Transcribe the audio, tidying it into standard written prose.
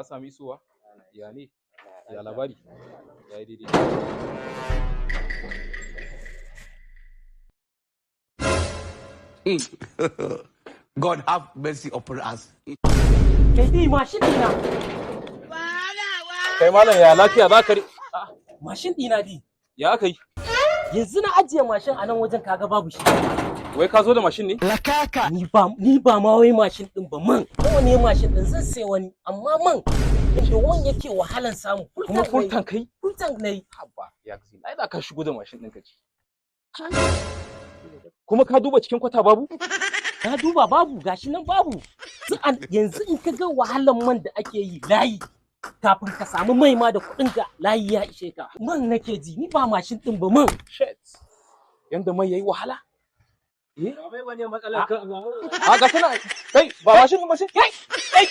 Ka sami isowa? Ya ne? Ya labari? Ya yi daidai. God have mercy upon us. Kai bi mashin dina. Kai malam, ya lafiya za ka Mashin dina di. Ya aka yi? Yanzu na ajiye mashin a nan wajen, kaga babu shi. Wai ka zo da mashin ne? Ni ba ma wai mashin din ba, man. Nawa ne mashin din? Zan sai wani, amma man da wan yake wahalan samu. Kuma full tank kai? Full tank nayi. Haba, ya gazi. Ai da ka shigo da mashin ɗinka ci. Kuma ka duba cikin kwata, babu? Na duba, babu, gashi nan babu. Yanzu in ka ga wahalan man da ake yi, layi kafin ka samu mai ma da kuɗin ka, layi ya ishe ka. Man nake ji, ni ba mashin din ba, man. Shit. Yanda mai yayi wahala. Eh? Bai wani matsalar ka. A ga tana kai ba mashin ɗin ba sai. Kai! Kai!